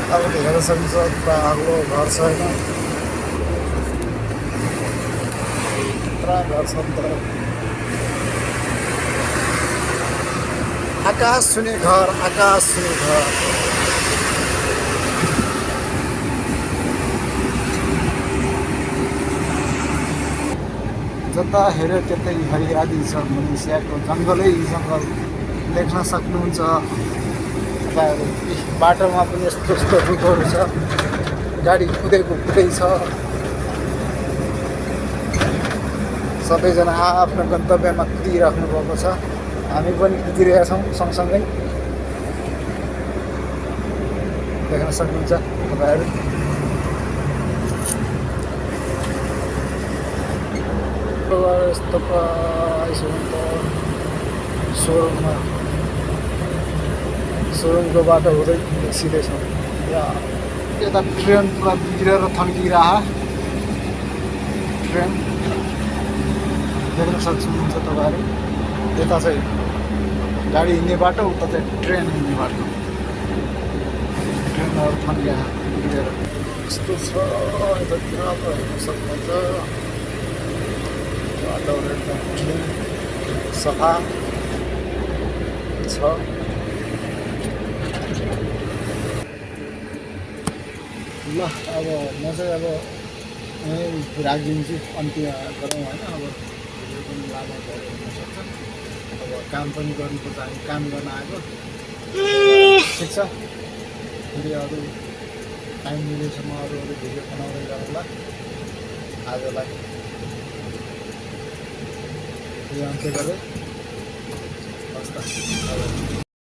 अब हेर्न सकिन्छ पुरा अग्लो घर छैन, पुरा घर छ तर आकाश छुने घर, आकाश छुने घर। जता हेऱ्यो त्यतै हरियाली छ, मलेसियाको जङ्गलै जङ्गल देख्न सक्नुहुन्छ। बाटोमा पनि यस्तो यस्तो रुखहरू छ, गाडी कुदेको कुदै छ। सबैजना आफ्नो गन्तव्यमा कुदिराख्नु भएको छ, हामी पनि कुदिरहेका छौँ सँगसँगै, देख्न सक्नुहुन्छ तपाईँहरू। यस्तो आइसक्यो सोरुमको बाटो हुँदै सिधैछौँ। यता ट्रेन पुरा बिग्रेर थन्किरह, ट्रेन देख्न सक्नुहुन्छ तपाईँहरू। यता चाहिँ गाडी हिँड्ने बाटो, उता चाहिँ ट्रेन हिँड्ने बाटो, ट्रेनहरू थन्किया बिग्रेर यस्तो छ। यतातिर अब हेर्न सक्नुहुन्छ वातावरण एकदम क्लिन सफा छ। ल अब म चाहिँ अब यहीँ राखिदिन्छु, अन्त्य गरौँ होइन। अब भिडियो पनि लामो भयो हुनसक्छ, अब काम पनि गर्नुपर्छ, हामी काम गर्न आएको। ठिक छ, फेरि अरू टाइम मिलेसम्म अरू भिडियो बनाउँदै गरौँला। आजलाई यो अन्त्य गरेँ, हस् त।